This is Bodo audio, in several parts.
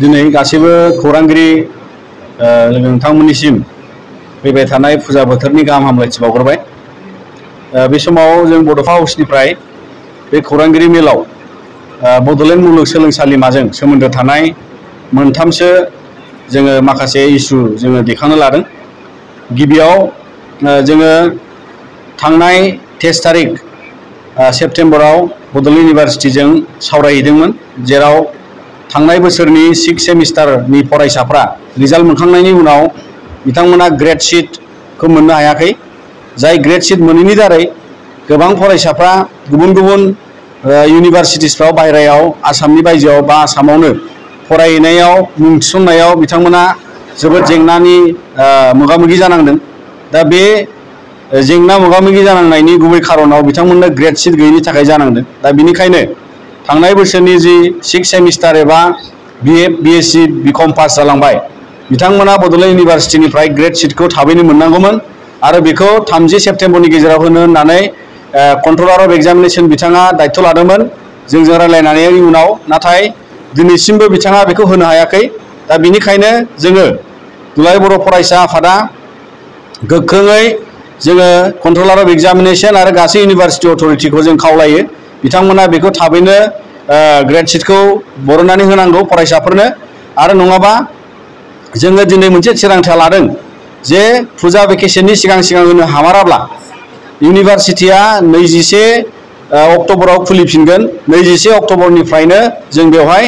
दिनै गासैबो खौरांगिरि नोंथांमोननिसिम फैबाय थानाय फुजा बोथोरनि गाहाम हामलायथि बावग्रोबाय। बे समाव जों बड'फा हाउसनिफ्राय बे खौरांगिरि मेलाव बड'लेण्ड मुलुगसोलोंसालिमाजों सोमोन्दो थानाय मोनथामसो जोङो माखासे इस्यु जोङो दैखांनो लादों। गिबियाव जोङो थांनाय 23 तारिख सेप्तेम्बराव बड'लेण्ड इउनिभार्सिटिजों सावरायहैदोंमोन, जेराव थांनाय बोसोरनि 6 सेमिस्टारनि फरायसाफ्रा रिजाल्ट मोनखांनायनि उनाव बिथांमोना ग्रेड शीटखौ मोननो हायाखै। जाय ग्रेड शीट मोनैनि दारै गोबां फरायसाफ्रा गुबुन गुबुन इउनिभार्सिटिसफ्राव बाहेरायाव आसामनि बायजोआव बा आसामावनो फरायहैनायाव मुं थिसननायाव बिथांमोना जोबोद जेंनानि मोगा-मोगि जानांदों। दा बे जेंना मोगा-मोगि जानांनायनि गुबै खारनाव बिथांमोननो ग्रेड शीट गैयैनि थाखाय जानांदों। दा बेनिखायनो थांनाय बोसोरनि जि 6 सेमिस्टार एबा BA BSc BCom पास जालांबाय बिथांमोना बड'लेण्ड इउनिभार्सिटिनिफ्राय ग्रेड शीटखौ थाबैनो मोननांगौमोन आरो बेखौ 30 सेप्तेम्बरनि गेजेराव होनो होननानै कन्ट्रलार अफ एग्जामिनेशन बिथाङा दायित्व लादोंमोन जोंजों रायलायनानै उनाव, नाथाय दिनैसिमबो बिथाङा बेखौ होनो हायाखै। दा बेनिखायनो जोङो दुलाराय बर' फरायसा आफादा गोख्रोङै जोङो कन्ट्रलार अफ एग्जामिनेशन आरो गासै इउनिभार्सिटि अथरिटिखौ जों खावलायो बिथांमोना बेखौ थाबैनो ग्रेड शीटखौ बरननानै होनांगौ फरायसाफोरनो। आरो नङाबा जोङो दिनै मोनसे थिरांथा लादों जे फुजा भेकेसननि सिगां होनो हामाराब्ला इउनिभार्सिटिया 21 अक्ट'बराव खुलिफिनगोन। 21 अक्ट'बरनिफ्रायनो जों बेवहाय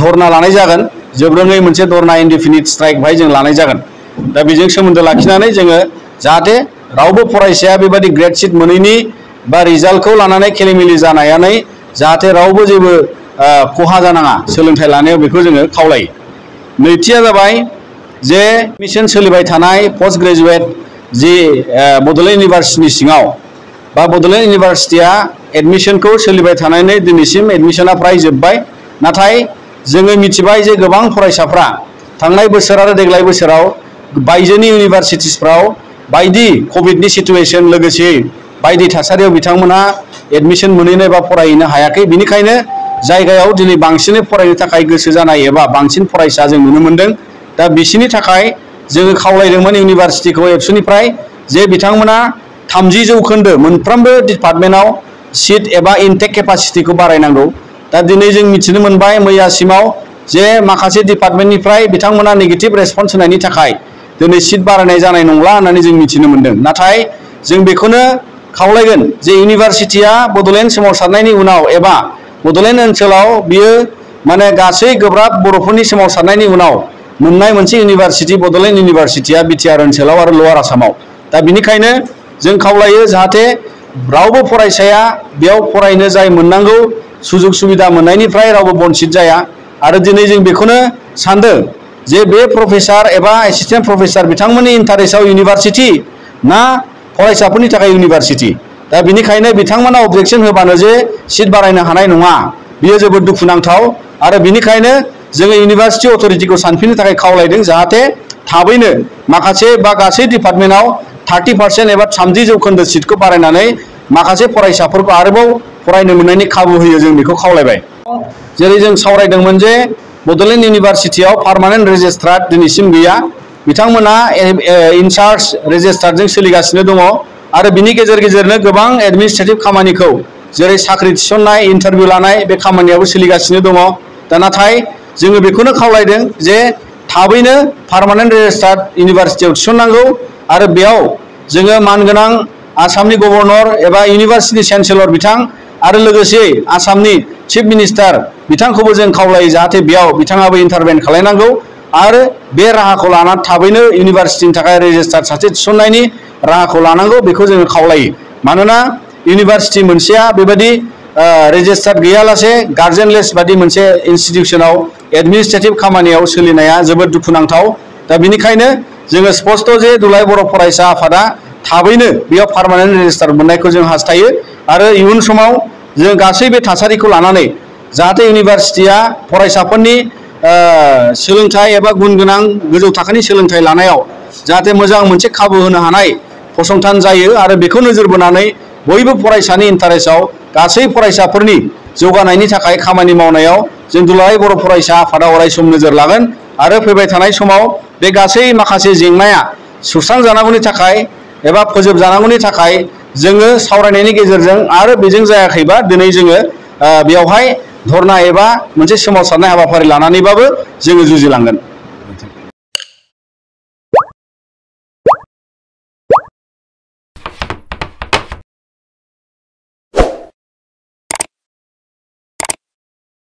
धरना लानाय जागोन, जोबरोङै मोनसे धरना इनडिफिनिट स्ट्राइक बेहाय जों लानाय जागोन। दा बेजों सोमोन्दो लाखिनानै जोङो जाहाथे रावबो फरायसाया बेबायदि ग्रेड शीट मोनैनि बा रिजाल्टखौ लानानै खेलिमेलि जानानै जाहाथे रावबो जेबो खहा जानाङा सोलोंथाइ लानायाव, बेखौ जोङो खावलायो। नैथिया जाबाय जे एडमिशन सोलिबाय थानाय पोस्ट ग्रेजुवेट जि बड'लेण्ड इउनिभार्सिटिनि सिङाव बा बड'लेण्ड इउनिभार्सिटिया एडमिशनखौ सोलिबाय थानानै दिनैसिम एडमिशना फ्राय जोब्बाय। नाथाय जोङो मिथिबाय जे गोबां फरायसाफ्रा थांनाय बोसोर आरो देग्लाय बोसोराव बायजोनि इउनिभार्सिटिसफ्राव बायदि कभिडनि सिचुएशन लोगोसे बायदि थासारियाव बिथांमोनहा एडमिशन मोनहैनो एबा फरायहैनो हायाखै। बिनिखायनो जायगायाव दिनै बांसिनै फरायनो थाखाय गोसो जानाय एबा बांसिन फरायसा जों नुनो मोनदों। दा बिसिनि थाखाय जोङो खावलायदोंमोन इउनिभार्सिटिखौ एबसुनिफ्राय जे बिथांमोना 30% मोनफ्रोमबो डिपार्टमेन्टआव सीट एबा इनटेक केपासिटिखौ बारायनांगौ। दा दिनै जों मिथिनो मोनबाय मैयासिमाव जे माखासे डिपार्टमेन्टनिफ्राय बिथांमोना नेगेटिभ रेसपन्स होनायनि थाखाय दिनै सीट बारायनाय जानाय नंला होननानै जों मिथिनो मोनदों। नाथाय जों बेखौनो खावलायगोन जे इउनिभार्सिटिया बड'लेण्ड सोमावसारनायनि उनाव एबा बड'लेण्ड ओनसोलाव बियो माने गासै गोब्राब बर'फोरनि सोमावसारनायनि उनाव मोननाय मोनसे इउनिभार्सिटि बड'लेण्ड इउनिभार्सिटिया बिटिआर ओनसोलाव आरो लवार आसामाव। दा बेनिखायनो जों खावलायो जाहाथे रावबो फरायसाया बेयाव फरायनो जाय मोननांगौ सुजुग सुबिदा मोननायनिफ्राय रावबो बन्सित जाया। आरो दिनै जों बेखौनो सानदों जे बे प्रफेसार एबा एसिस्टेन्ट प्रफेसार बिथांमोननि इन्टारेस्टआव इउनिभार्सिटि ना फरायसाफोरनि थाखाय इउनिभार्सिटि। दा बेनिखायनो बिथांमोना अबजेक्सन होबानो जे सीट बारायनो हानाय नङा, बियो जोबोद दुखुनांथाव। आरो बेनिखायनो जोङो इउनिभार्सिटि अथरिटिखौ सानफिननो थाखाय खावलायदों जाहाथे थाबैनो माखासे बा गासै डिपार्टमेन्टआव 30% एबा 30% सीटखौ बारायनानै माखासे फरायसाफोरखौ आरोबाव फरायनो मोननायनि खाबु होयो, जों बेखौ खावलायबाय। जेरै जों सावरायदोंमोन जे बड'लेण्ड इउनिभार्सिटियाव पार्मानेन्ट रेजिस्ट्रार दिनैसिम गैया, बिथांमोना इनचार्ज रेजिस्ट्रारजों सोलिगासिनो दङ। आरो बिनि गेजेरनो गोबां एडमिनिस्ट्रेटिभ खामानिखौ जेरै साख्रि थिसननाय इन्टारभिउ लानाय बे खामानियाबो सोलिगासिनो दङ। दा नाथाय जोङो बेखौनो खावलायदों जे थाबैनो पार्मानेन्ट रेजिस्ट्रार इउनिभार्सिटियाव थिसननांगौ आरो बेयाव जोङो मानगोनां आसामनि गभर्नर एबा इउनिभार्सिटि चेन्सेलर बिथां आरो लोगोसे आसामनि चिफ मिनिस्टार बिथांखौबो जों खावलायो जाहाथे बेयाव बिथाङाबो इन्टारभेन खालायनांगौ आरो बे राहाखौ लानानै थाबैनो इउनिभार्सिटिनि थाखाय रेजिस्ट्रार सासे थिसननायनि राहाखौ लानांगौ, बेखौ जोङो खावलायो। मानोना इउनिभार्सिटि मोनसेया बेबायदि रेजिस्टार गैयालासे गार्जेनलेस बादि मोनसे इनस्टिटिउसनाव एडमिनिस्ट्रेटिभ खामानियाव सोलिनाया जोबोद दुखुनांथाव। दा बेनिखायनो जोङो स्पष्ट जे दुलाराय बर' फरायसा आफादा थाबैनो बेयाव पार्मानेन्ट रेजिस्टार मोननायखौ जों हास्थायो। आरो इयुन समाव जों गासै बे थासारिखौ लानानै जाहाथे इउनिभार्सिटिया फरायसाफोरनि सोलोंथाइ एबा गुन गोनां गोजौ थाखोनि सोलोंथाइ लानायाव जाहाथे मोजां मोनसे खाबु होनो हानाय फसंथान जायो आरो बेखौ नोजोर बोनानै बयबो फरायसानि इन्टारेस्टआव गासै फरायसाफोरनि जौगानायनि थाखाय खामानि मावनायाव जों दुलाराय बर' फरायसा आफादा अरायसम नोजोर लागोन आरो फैबाय थानाय समाव बे गासै माखासे जेंनाया सुस्रांजानांगौनि थाखाय एबा फोजोबजानांगौनि थाखाय जोङो सावरायनायनि गेजेरजों आरो बेजों जायाखैबा दिनै जोङो बेयावहाय धरना एबा मोनसे सोमावसारनाय हाबाफारि लानानैबाबो जोङो जुजिलांगोन।